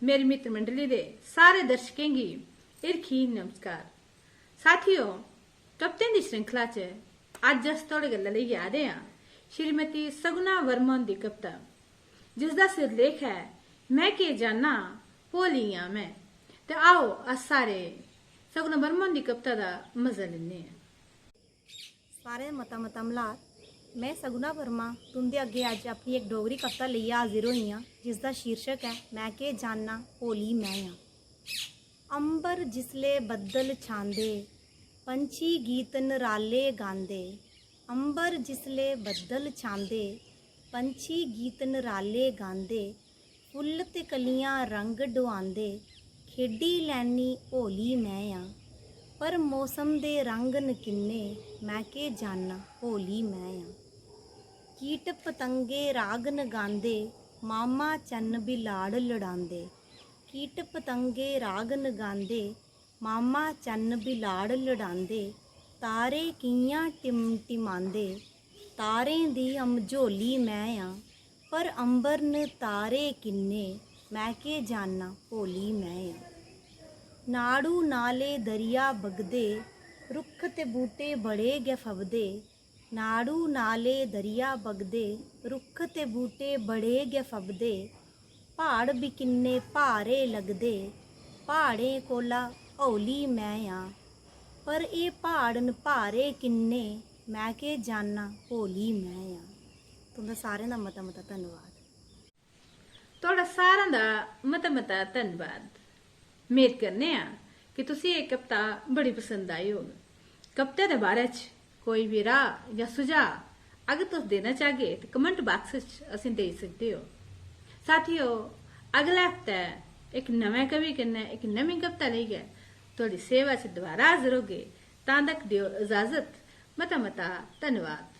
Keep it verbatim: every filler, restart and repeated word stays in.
मेरी मित्र मंडली दे सारे दर्शकें गी हिरखी नमस्कार। साथियो, कवितें दी श्रृंखला च अज्ज अस थुआढ़े गल्ला लेइयै आए दे आं श्रीमती सगुणा वर्मा हुंदी कविता, जिसदा सिरलेख ऐ "में केह् जान्नां, भोली आं में।" ते आओ, अस सारे सगुणा वर्मा हुंदी कविता दा मजा लैन्ने आं। सारें मता मता मल्हार। में सगुणा वर्मा तुं'दे अग्गें अज्ज अपनी इक डोगरी कविता लेइयै हाजिर होई आं, जिसदा शीर्षक ऐ "में केह् जान्नां, भोली में आं।" अंबर जिसले बद्दल छांदे, पंछी गीत नराले गांदे। अंबर जिसले बद्दल छांदे, पंछी गीत नराले गांदे। फुल्ल ते कलियां रंग डुआंदे, खेढी लैनी होली में आं। पर मौसम दे रंग न किन्ने, में केह् जान्नां, भोली में आं। कीट पतंगे राग न गांदे, मामा चन्न बी लाड़ लड़ांदे। कीट पतंगे राग न गांदे, मामा चन्न बी लाड़ लड़ांदे। तारे कि'यां टिमटिमांदे, तारें दी अमझोली में आं। पर अंबर न तारे किन्ने, में केह् जान्नां, भोली में आं। नाड़ू नाले दरिया बगदे, रुक्ख ते बूह्टे बड़े गै फबदे। नाड़ू नाले दरिया बगदे, रुक्ख ते बूह्टे बड़े गै फबदे। प्हाड़ बी किन्ने भारे लगदे, प्हाड़ें कोला हौली में आं। पर एह् प्हाड़ न भारे किन्ने, में केह् जान्नां, भोली में आं। तुं'दा सारें दा मता मता धन्नवाद। थुआढ़ा सारें दा मता मता धन्नवाद। मेद करने आं कि तुसें एह् कविता बड़ी पसंद आई होग। कविता दे बारे च कोई बी राऽ जां सुझाऽ अगर तुस देना चाहगे ते कमेंट बाक्स च असें देई सकदे ओ। साथियो, अगले हफ्तै इक नमें कवि कन्नै इक नमीं कविता लेइयै थुआढ़ी सेवा च दोबारा हाजर होगे। तां तक देओ इजाजत। मता मता धन्नवाद।